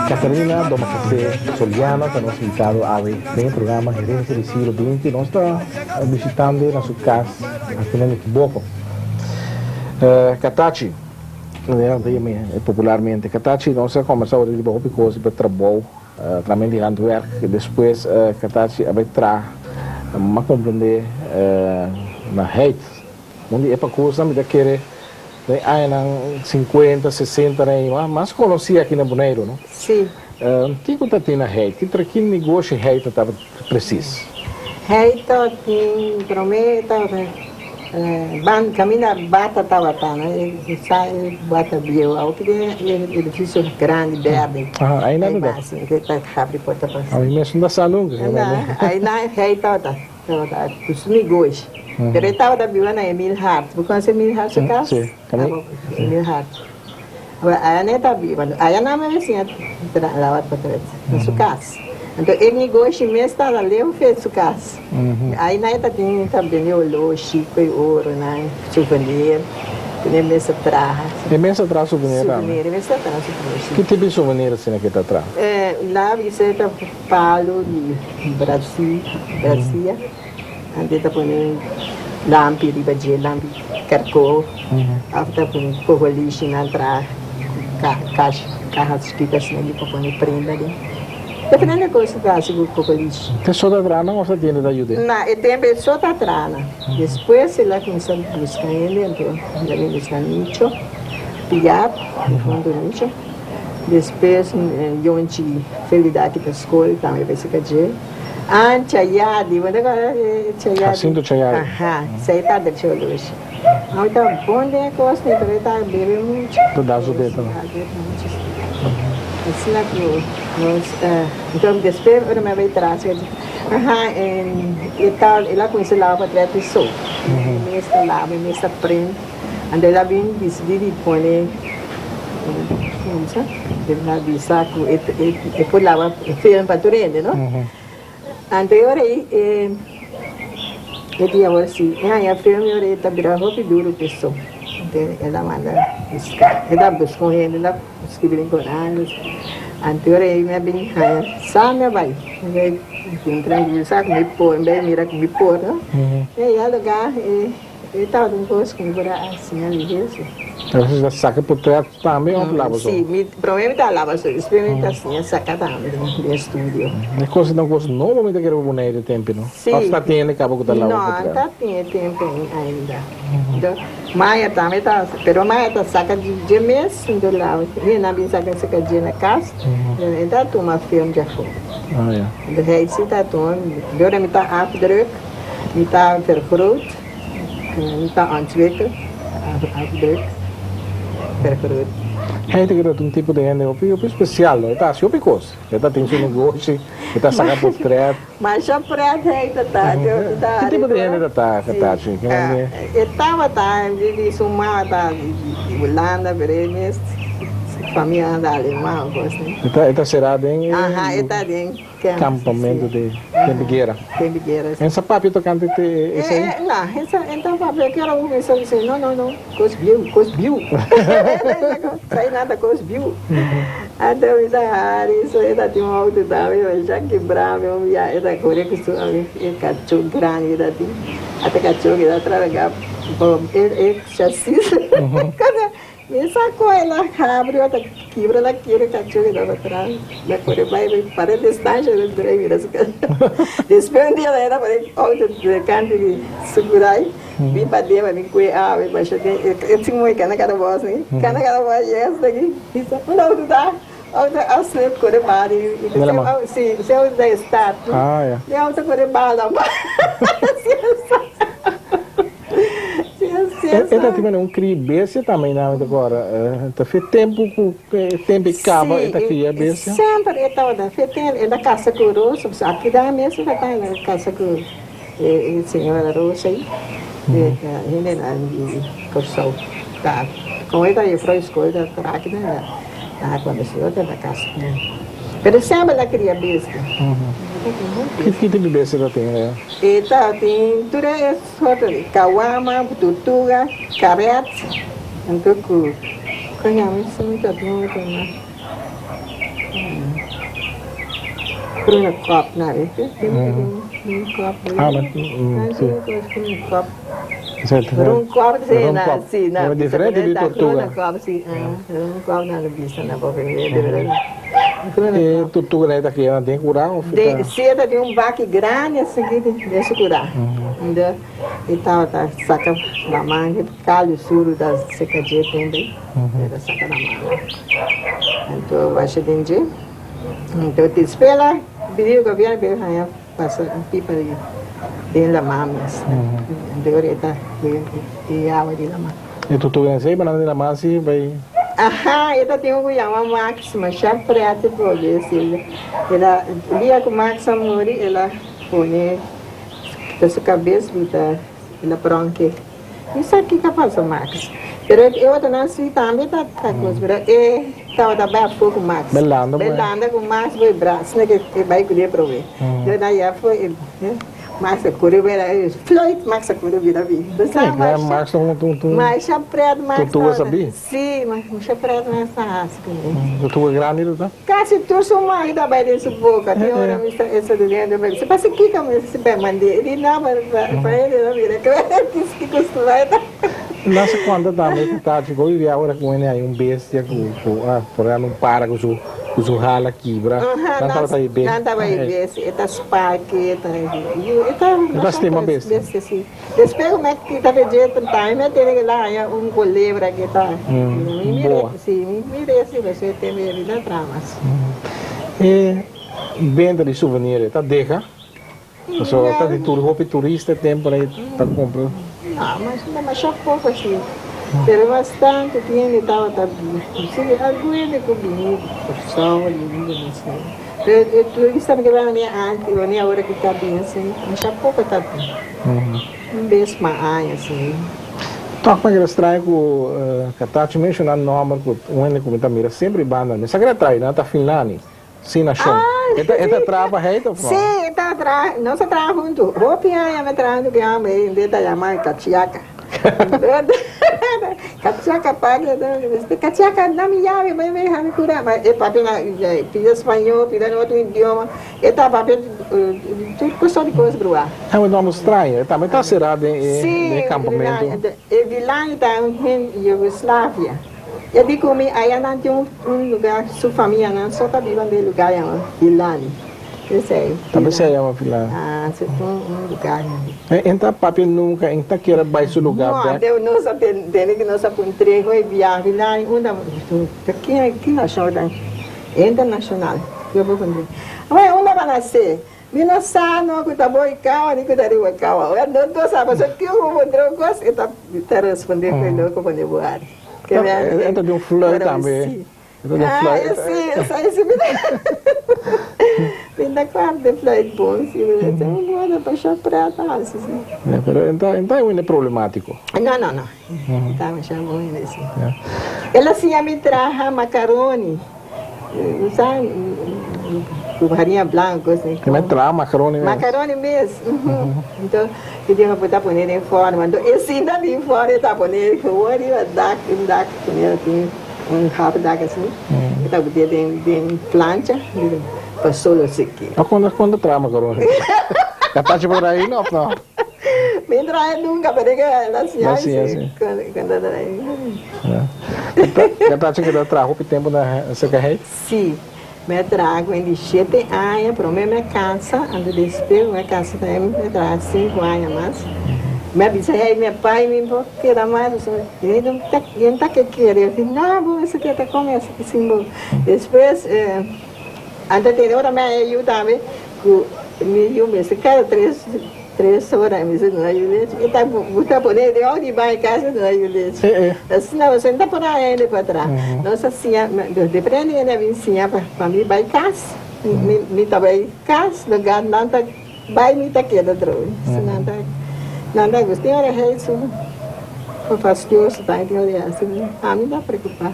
Catarina Domacassé Soliano ta nos invitado awe den e programa Herencia di Siglo Binti. Nos ta bishitando na su cas aki na Nikiboko. Catachi, manera nan ta yam'e popularmente. Catachi, nos a combersa awor riba hopi cos riba trabou. Tramen di handwerk despues Katachi a bai traha m'a komprendé na Heit. Un di e pakusnan mi ta kere den añanan sinkuenta, sesenta na ei mas konosí aki na Boneiru, no? Sí. Kiko ta tin na Heit? Ki ki negoshi Heit ta tabata presis? Heit ta tin promé tabata Ban kaminda bata tabata no e sa e bata bieu awo ki tin e edifisio grandi berde Aha, ai nan ta ke ta habri porta pa Ami mes no ta sa nunka. Ai nan hei tabata tabata ku su negoshi pero e tabata biba na Emil Hart bo konoce Emil Hart su kas? Si, Emil Hart Aya nan e ta biba aya nan mi a siña laba potret na su kas anto e negoshi mes tabata leu fe su kas. Ai nan e ta tin ta bende oloshi, koe oro nan, souvenir, ku e mes ta traha. E mes ta traha souvenir tambe? Souvenir, e mes ta traha souvenir, si. Ki tipo di souvenir asina ke ta traha? La bisa e ta palu di Brasil, Brasia, anto e ta pone lampi riba dje, lampi karko, of ta pone kokolishi nan traha ku kaha chikito asina di pa pone prenda aden. Diferente kos ta hasi ku kokolishi. E so ta traha nan òf ta tiende ta yud'é? Na e tempu e so ta traha nan. Despues el a kuminsá buska hende, anto el a bin buska Nicho Piar, difunto Nicho. Despues Yonchi Felida ki ta skol tambe a bai saka dje. An Chayadi, bo ta kòrda e Chayadi? Jacinto Chayadi. Aha, esei ta drecha oloshi. Awe ta bon den e kos ni, pero e ta bebe muchu. Ta da su beta. Ta bebe muchu si. Asina ku nos, enton despues ora mi a bai tras, mi a di, aha, e ta, el a kuminsá laba patrèt e so. E mes ta laba, e mes ta prent. Anto el a bin disidí di pone, komo sa? El a bisa ku e por laba film pa tur hende, no? Anto e ora ei e e di awor si e haña film e ora ei ta bira hopi duru p'e so. Anto el a manda buska, el a buska un hende, el a skibi den koran. Anto e ora ei mi a bin haña sa mi a bai, mi bai puntra mi sa ku mi por, mi bai mira ku mi por no. E ya lugar e. E tabata un kos ku mi por a siña di Hesus. Entonces ta saka potret tambe òf laba so? Si, mi promé mi ta laba so, despues mi ta siña saka tambe den e studio. E kos ta un kos nobo mi ta kere pa Bonaire e tempu no? Si. Òf ta tene kaba ku ta laba potret? No, ta tin e tempu ainda. Maya tambe ta, pero Maya ta saka di dje mes, mi ta laba. Mi nan bin saka saka dje na kas, e ta tuma film djafó. Ah ya. Hij si ta tuma, dor mi ta afdruk. Mi ta vergroot, mi ta ontwikkel, afdruk, vergroot. Hende ku ta un tipo di hende hopi hopi spesial no, e ta hasi hopi kos, e ta tin su negoshi, e ta saka potret. Masha pret hei ta ta, Ki tipo di hende ta ta Katachi? E tabata di su mama ta di Hulanda pero e mes su famia ta Aleman o kos asina. E ta sera den e. Aha e ta den. Campamento di tempo di guera. Tempo di guera. En sa papia tocante te esey? No, en ta papia que era un mesa dice, no, no, no, cos biu, cos biu. Sai nada cos biu. Anto mi ta hari, so e ta tin un auto tambe, ma ya quebra mi un bia, e ta core cu su e cacho grandi e ta tin. Ata cacho que ta traga e chassis. Mi sa ku el a habri ota kibra la kibra kachó ku tabata tras. Mi a kore bai bai para distansha mi bira mira su kachó. Despues un dia mi a pone outo den kantu di su kurai bin paden pa bin kue awa i basha den e tin moe kana kada bos ni kana kada bos yega hasta aki bisa unda outo ta? Outo a slip kore baha di si si outo ta start e outo kore baha la baha. E ta tin un cria bestia tambe nan ta cora. Ta fe tempo cu e tempo e caba e ta cria bestia. Semper e tabata fe tempo e ta casa cu Rosa aki da mes e ta casa cu e señora Rosa ayi hende nan di Corsou ta como e ta juffrouw school ta traha aki nan ta cuando su ta casa cu pero semper el a cria bestia. Ki tipo di bestia ta tin? E ta tin tur e sorto di kawama, turtuga, karet, anto ku kon yama esun ta tin otro mas groene kop na wete groene kop groene kop groene kop si na si na diferente di tortuga groene kop si groene kop nan ta bisa na papiamento. E tortuga nan e ta keda den kurá of e ta. Si e ta den un baki grandi asiki den su kurá. Unda e tabata saka laman e kal suru ta seka dje tembe e ta saka laman. Anto basha den dje. Anto despues la bini gobierno bini haña pasa un pipa den laman mes. Anto ora e ta e awa di laman. E tortuga nan sei banana di laman si bai. Aha, e ta tin un ku yama Max, masha prèt probe si. El a, dia ku Max a muri, el a pone ta su kabes bita, el a bronke. Mi sa kiko a pasa Max, pero e otronan si tambe ta ta kos, pero e tabata bai afó ku Max. Bai landa Bai landa ku Max, bai bras, asina ke e bai kuné prome. Yo nan ya afó e. Max a kore bira e fluit, Max a kore bira bi. Sa masha pret Max Tortuga sabí? Si, masha pret Max ta hasi kuné. Tortuga grandi lo ta? Kasi tur su man ta bai den su boka. Tin ora mi sta esa di dentro mi bisa pasa kiko mi si bai mand'é? E di no pa hende no mira ku ki kustumá e ta. No se kuantu tambe ku ta chiko hoy dia ora ku hende hay un bestia ku por ehemplo un para ku su Ku su hala kibra. Nan tabata e bestia. Nan tabata e bestia. E ta spaki, e ta e ta E ta stima bestia. Bestia, si. Despues ku mi a kita fe dje time mi a tene ke laña un kolebra ke ta mi mira si mi mira esi pasobra e tempo ya bira tramas. E benta di souvenir e ta deha? Pasobra ta di tur hopi turista e tempo ei ta kumpra. No, mas demasiado poko si. Pero bastante hende tabata si algun hende ku bini di Kòrsou di hende no si. Pero e turistanan ke bini antes i bini awor ku ta bini si masha poko ta bini. Un bes pa aña si. Tòg mi a keda straño ku Katachi menshoná nòmber ku un hende ku mi ta mira semper i banda mi. Sa keda trae nan ta Finlani. Sí, na shon. E ta, e ta traha pa heit of no? Sí, e ta traha, nos a traha huntu. Hopi aña mi a traha huntu ku e hòmber ei, e ta yama Kachiaka. Kachiaka papia, Kachiaka, da mi yabi, bai bai hami kura. Ma e papia na pida spañó, pida na otro idioma. E ta papia tur kos di kos bruá. E un hòmber straño, e tambe ta será den e, den e kampamentu. Sí, e Vilani ta un hende di Yugoslavia. E di ku mi aya nan tin un lugar su famianan so ta biba den e lugar yama Vilani. Esei. Ta p'esei yama Vilani. Ah, si tin un lugar nan. En ta papia nunka, en ta kier a bai su lugar bek. No, nos a tene ku nos a puntr'é hoy bia Vilani unda ta ki nashon ta internashonal. Yo por puntr'é. Awor unda bo a nase? Mi no sa no ku ta bo i kawa ni ku ta riba kawa. Ora no ta sa pasobra kico bo puntra un kos e ta responde ku e loko pone bo ari. E ta di un fluit tambe. E ta di un fluit. Ah, si, esei si mi ta. Mi ta kòrda e fluit bon si, pero e ta un goda masha prèt hasi si. Ya, pero e ta, e ta un hende problemátiko. No, no, no. E ta masha bon hende si. El a siña mi traha makaroni. Sa ku hariña blanco así. Ki men traha macaroni mes. Macaroni mes. Enton ki tin bo ta pone den forma. Enton e sinta den forma e ta pone gewoon riba dak, un dak pone tin un half dak así. E ta pone den den plancha pa solo seki. Kon ta traha macaroni? Ta tachi por ahí no of no? Mi traha nunca, pero e ke la siña si. Cuando Ya ta haci keda traha hopi tempo na cerca hey? Si, mi a traha cu di shete aña, prome mi a casa, anto despues mi a casa tambe mi a traha cinco aña mas. Mi a bisa hey mi a pai mi por keda mas, pasobra e no ta ke kere, e di no bo mester keda come sin bo. Despues anto tene ora mi a yu tambe cu mi yu mester cada tres. Tres ora mi sa duna yu lechi. E ta gusta pone den ora di bai casa duna yu lechi. Asina bo ta pone a hende pa tra. Nos a siña, diferente hende a bin siña pa mi bai cas. Mi ta bai cas, lugar nan ta bai mi ta keda drumi. Nan ta nan ta gusta. Tin ora hei su fastioso tambe tin ora e hasi ami ta preocupa.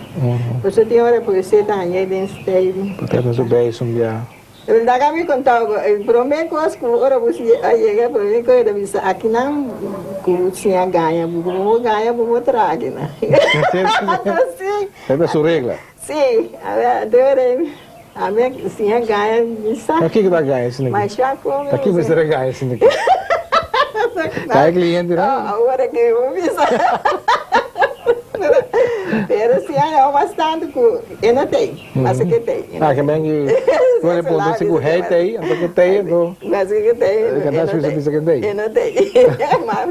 Pasobra tin ora poesia ta haña den stadium. Porque ta su beis un bia. Laga mi konta bo, e promé kos ku ora bo a yega, e promé kos e ta bisa, akinan ku siña gaña bo, ku bo gaña bo por traha akinan. Sí. Esta su regla. Sí, a ber, ami a siña gaña mi sa. Pa kiko ta gaña asina aki? Masha kon. Pa kiko mester a gaña asina aki? Ta e kliente no? Awor aki bo bisa. Pero si a haña bastante ku e no tei. Masa ke tei. Ah, ke men ki Lo le punto si ku hei tei, anto ke tei, anto. Masa ke tei. E kanta suisa bisa ke tei. E no tei. Ma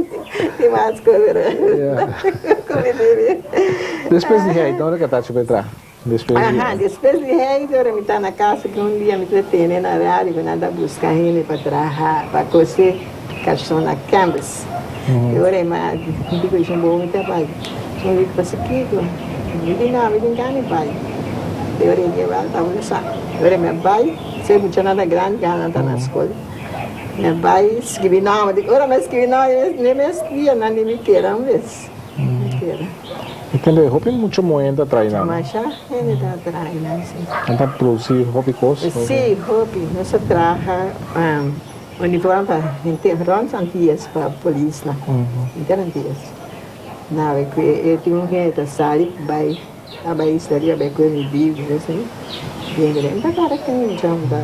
tin mas kos pero ku mi dibi. Despues di hei, donde kata chu petra? Despues di. Aha, despues di hei, ora mi ta na casa ku un dia mi ta tene na radio ku nan ta buska hende pa traha, pa kose karson na canvas. E ora e ma di ku shon bo mi ta bai. Shon di pasa kiko? Mi di no, mi tin gana di bai. E ora e di wèl ta bo sa. E ora mi a bai, se muchanan ta grandi ya nan ta na skol. Mi a bai skibi nòmber. Di ora mi a skibi nòmber ne mes dia nan di mi keda un bes. Mi keda. Mi tende hopi mucho muhé ta traha nan. Masha hende ta traha nan, si. Nan ta produsi hopi kos? Si, hopi. Nos a traha. Uniform pa henter rond Antillas pa polisnan henter Antillas nawe ku e tin un hende ta sali bai a bai isla riba bai kue mi biblia asina bien grandi mi ta kara ken mi chon ta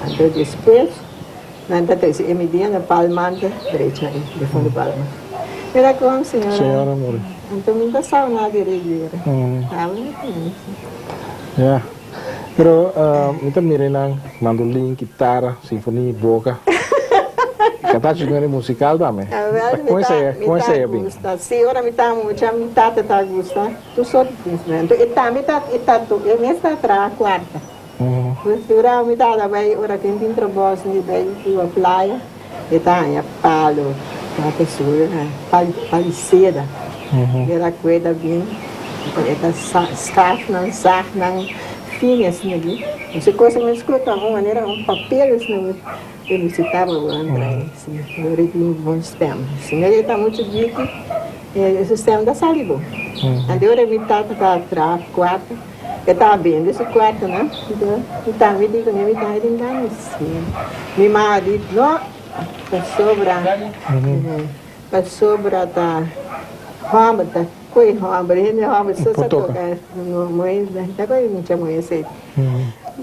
anto despues nan ta trese e midia na palmante drecha ei de fondo palma mira kon señora anto mi ta sa nada di reguera ya. Pero mi ta mira nan mandolin, kitara, sinfonia, boca. Canta cu un musical tambe. Awel, Con esey, mi con ta esey a bin? gusta. Si, ora mi ta mucha, mi tata ta gusta tur soort di instrumento. E tambe ta, e ta to, e mes ta traha cuarta. Pues ora mi tata bay, ora cu e tin trabou asina, e bay riba playa, e ta haña palo, ta suri, pal, pal di seda. Mira cu e ta bin, e ta schaaf nan, zaag nan fini asina aki. Esei cosa mi scuta un manera un papel asina e mester taba bo a trae si lo riti un bon stem. Si no e ta mucho diki e su stem ta sali bo. Anto ora mi tata ta traha cuarto e taba bende su cuartonan anto mi tambe di cune mi tambe tin gana si. Mi mama di no pasobra pasobra ta homber ta Koe homber, hende homber so sa toka muhe, ta koe mucha muhe esei.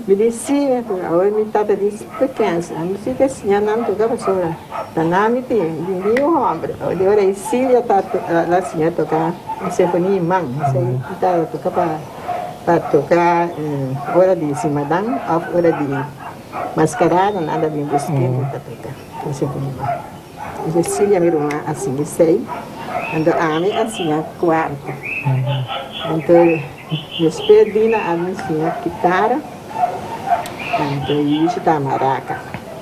Mi di si, awor mi tata di por kens, ami si ta siña nan toka pasobra ta nan mi tin, mi tin un homber. Di ora ei Silvia ta la siña toka sinfonia i man, esei mi ta toka pa pa toka ora di simadan of ora di maskarada nan ta bin busk'é mi ta toka sinfonia i man. Cecilia mi ruman a siña esei, anto ami a siña kuarta. Anto despues Dina a bin siña kitara, anto Yushi ta maraka.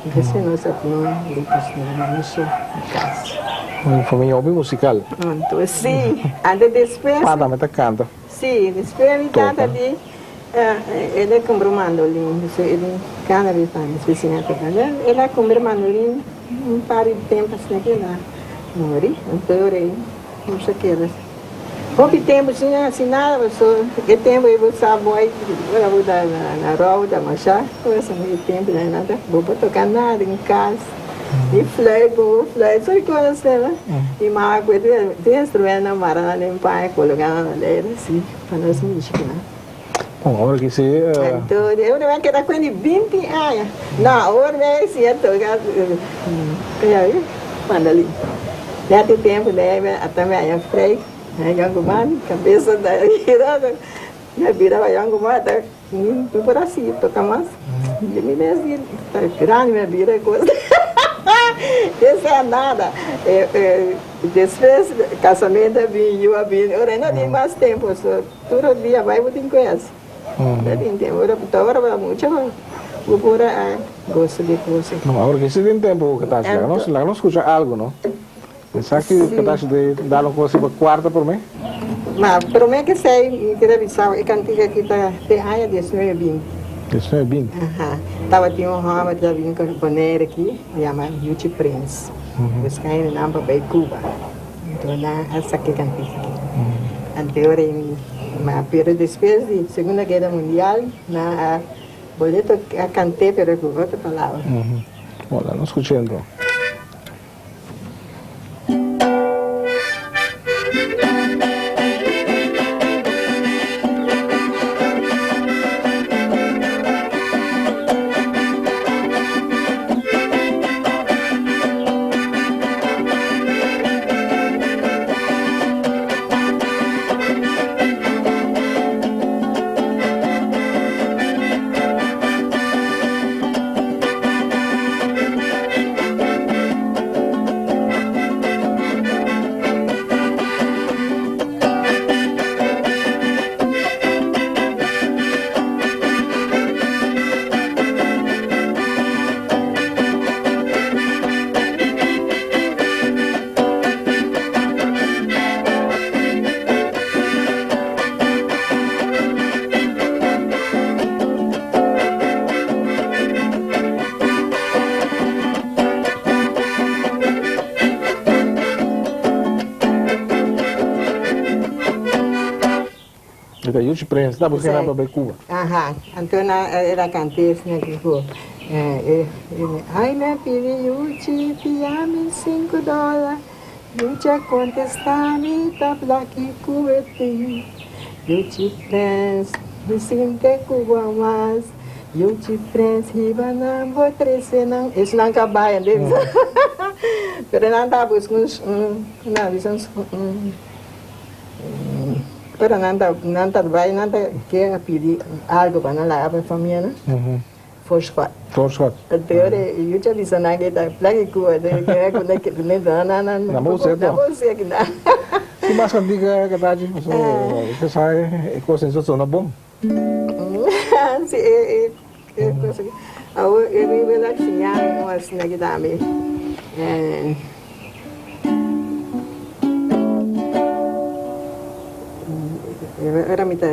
Entonces nos a tin un grupo asina mucho na kas. Un familia hopi musical. Anto si, anto despues. Pa tambe ta kanta. Si, despues mi tata di el a kumpra un mandolin, el kada bes ta siña toka. El a kumpra mandolin. Un par di tempu asina ke el a muri, anto e ora ei nos a keda hopi tempu sin hasi nada, pasobra e tempu ei bo sa bo ai ora bo ta na rou ta masha cosa, e tempu ei nan ta bo por toka nada den kas, ni fluit bo por fluit, tur cosa asina. Mi mama ku e tur instrumentonan mara nan den paña koloka nan na leira asi pa nos mishi ku nan. Bon, awor ki si. Anto e ora mi a keda ku di binti aña. No, awor mi a siña toka. Mandalin. Nèt e tempu dei mi a ta haña frei, mi a yònkuman, kabesa ta gira, mi a bira pa yònkuman, ta mi no por a sigui toka mas. Mi mes di ta grandi mi a bira e kos. Esei a nada. Despues kasamentu a bin, yu a bin, ora e no tin mas tempu, so tur dia bai bo tin ku hasi. No tin tempu, ora ta ora bo ta mucha bo por a gosa di e kos ei. No, awor ke si tin tempu Katashi, laga nos laga nos skucha algu no. Esaki Katashi ta dal un kos riba kuarta promé. Ma promé ke esei mi kere bisa bo e kantika aki ta te aña diesnuebe binti. Diesnuebe binti. Aha. Tabatin un hòmber ta bin ku Bonaire aki, yama Yuchi Prins. Buska hendenan pa bai Cuba. Anto nan a saka e kantika aki. Anto ora ei ma pero despues di Segunda Guera Mundial nan a boleto a kant'é pero ku otro palabra. Bon, laga nos skuch'é anto. E ta Yuchi Prins, ta busca nan pa bay Cuba. Aha, anto nan era canta esnan aki cu Ay mi a pidi Yuchi fia mi sinku dola, Yuchi a contesta mi ta plaki cu e tin. Yuchi Prins, mi sinti Cuba mas, Yuchi Prins hiba nan bo trece nan. Esnan cabaya, pero nan ta busca un, nan bisa un. Pero nan ta nan ta bai nan ta ke a pidi algo pa nan laga pa e famianan. Voorschot. Voorschot. Anto ora e yuchi a bisa nan ke ta plak e kua te ke ku nan ke nan nan nan Nan bo us'é nan bo us'é kina. Ki mas kantika Katachi? Pasobra sa e kos ei sona bon. Si e e e kos aki. Awor e mi wela siña mi un asina ki tambe. Ora mi ta.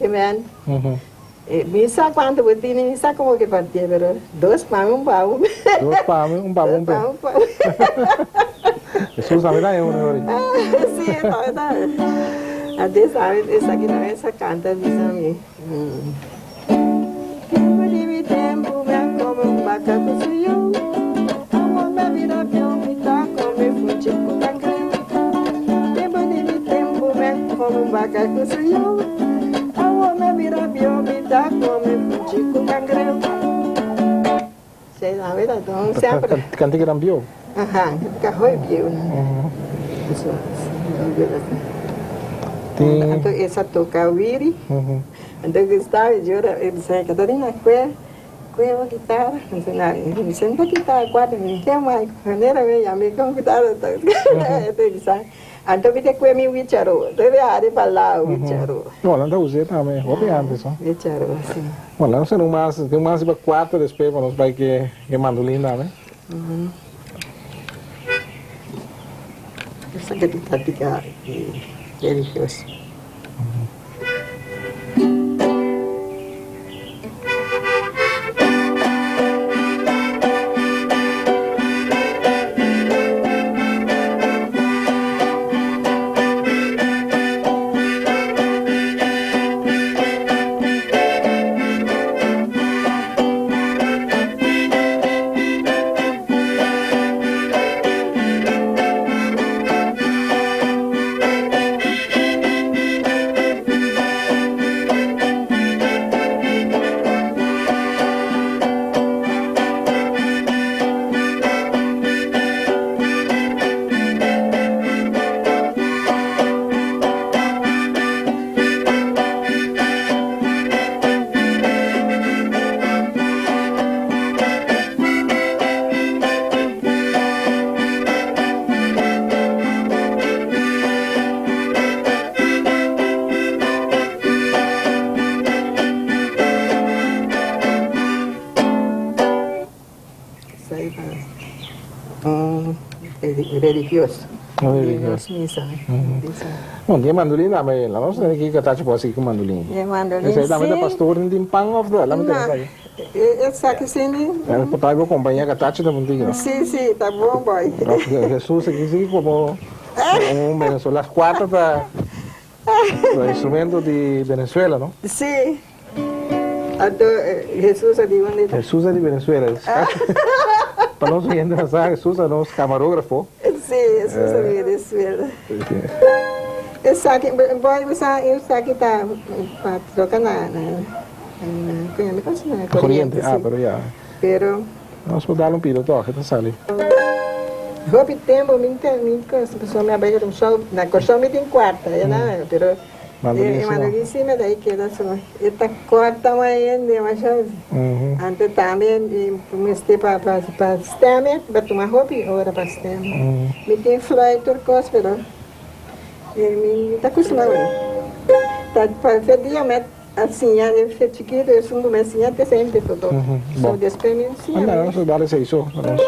Amen. Mi sa cuanto bo tini, mi sa como ke partie, pero dos pa mi, un pa bo. Dos pa mi, un pa bo, un pe. Dos pa mi, un pa bo. Jesús tambe ta eun ori. Sí, tambe ta. Antes sabe, esaki tambe sa canta bisa mi. Tempu di mi tempu mi a come un baka ku su yu. Awor mi a bira bieu, mi ta come funchi ku kangreu. Tempu di mi tempu mi a come un baka ku su yu. Awor mi a bira bieu, mi ta come funchi ku kangreu. Sei la bira don semper. Kantika dan bieu? Aha, kantika hoi bieu. Anto esa toka wiri. Anto Gustavo yora e bisa Catarina kue kue bo kitara. Anto na mi bisa no ta kitara kuater mi ke mai manera mi yama mi kon kitara ta e ta bisa anto mi ta kue mi wicharo te biaha di palao wicharo. No nan ta us'e tambe hopi antes no. Wicharo si. Bueno nan usa un mas tin un mas riba kuater despues pa nos bai ke mandolin tambe. Esaki ta platica religioso. religioso. Di nos misa. Bon, di e mandolin tambe, la nos tene ki katachi por a sigui ku mandolin. Di e mandolin, si. Esei tambe ta pastor tin pan of ta? Lami tene esaki. Esaki si ni. Por ta bo kompania katachi ta un tiki no? Si, si, ta bon boy. Jesus aki si komo un Venezuela, las kuarta ta instrumento di Venezuela no? Si. Anto Jesus a di unda ta? Jesus a di Venezuela. Pa nos hende sa Jesus a nos camarógrafo. Si, Jesus a di Venezuela. Esaki, boy bo sa esaki ta pa toca na na na Corriente, ah pero ya. Pero. Nos por dal un pida toch, e ta sali. Hopi tempo mi ta mi pasobra mi a bai Kòrsou, na Kòrsou mi tin kuarta, pero e mandolin si mi ta e keda so e ta kòrta mas hende masha. Anto tambe mi mester pa pa stem e pa tuma hopi ora pa stem. Mi tin fluit tur kos pero mi ta kustumá ta pa dia mi A siña den fe chikitu esun ku mi a siña te semper todo. So despues mi siña. Anda nos dal esei so pa nos.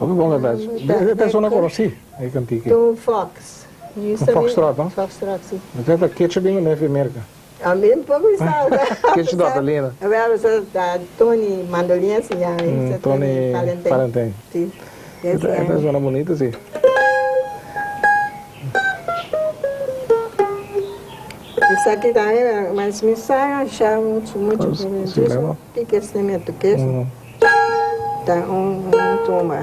Hopi bon cantá. E persona conocí e cantica. Un fox. Un foxtrot, no? Foxtrot, si. Mi ta kecha bin cu nefi Merca. A mi un poco sa. Kecha dòkter Lina. Wel, sa ta Tony Mandolin si ya. Tony Valentin. Si. E ta sona bonito si. Esaki tambe, mas mi sa sha mucho mucho. Si, no? Kiko instrumento ke ta un tumba.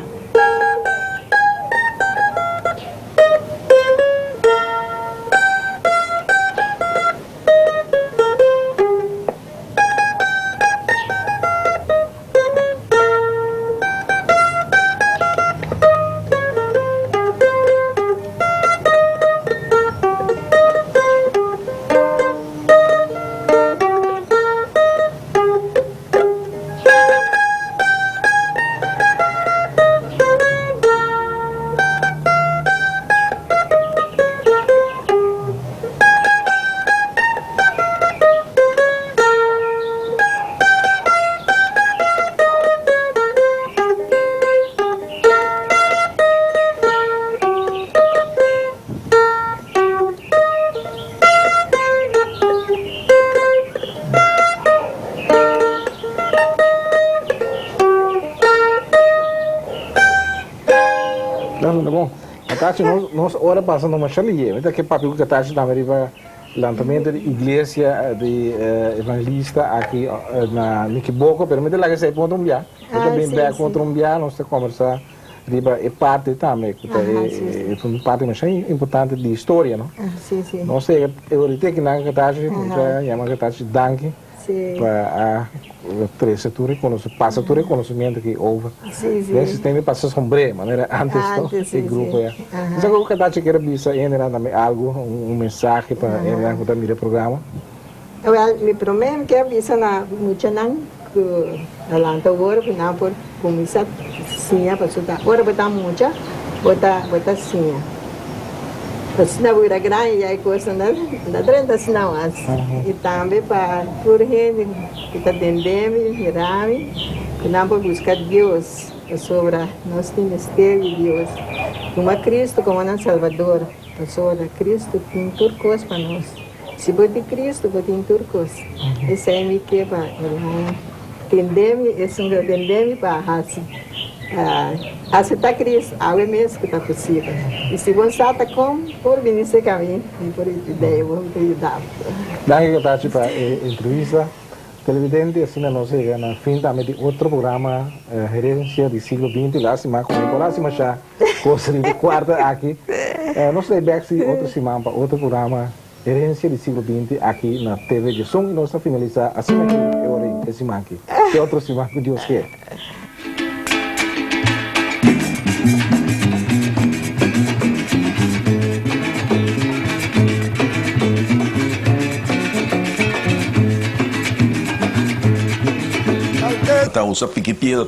Bon, Katachi, nos, nos ora pasa no masha liye. Mi ta ke papia ku Katachi tambe riba lantamentu di iglesia di evangelista aki na Nikiboko, pero mi ta laga esei pa otro un bia. Mi ta bin bek otro un bia, nos ta kombersa Riba e parti tambe ku ta e un parti masha importante di historia no. Nos e ahorita aki nan Katashi mi ta yama Katashi danki pa a trese tur e pasa tur e konosimiento aki over den sistema di pasa sombré manera antes no e grupo ya. Mi sa ku Katashi kier a bisa hendenan tambe algu un mensahe pa hendenan ku ta mira e programa. Wel, mi promé mi kier bisa na muchanan ku a lanta awor ku nan por kuminsá siña pasobra ta ora bo ta mucha bo ta bo ta siña. Asina bo bira grandi ya e kosnan ta drenta asina mas. I tambe pa tur hende ku ta tende mi, mira mi, ku nan por buska Dios pasobra nos tin mester di Dios. Tuma Cristo komo nan Salbador pasobra Cristo tin tur kos pa nos. Si bo tin Cristo bo tin tur cos. Esey mi ke pa tende mi, esun cu tende mi pa haci acepta Cristo awe mes cu ta posibel. Y si bo sa ta con por bini cerca mi, mi por idea bo, mi por yuda bo. Danki Katachi pa e entrevista. Televidente, asina nos yega na fin tambe di otro programa Herencia di Siglo Binti. Lastima cu mi por haci masha cos riba e cuarta aki. Nos ta e bek si otro siman pa otro programa Herencia di Siglo Binti aki na TV Djesun y nos ta finalisa asina aki e ora e siman aki. Te otro siman cu Dios kier. Ta usa piki piedra pa.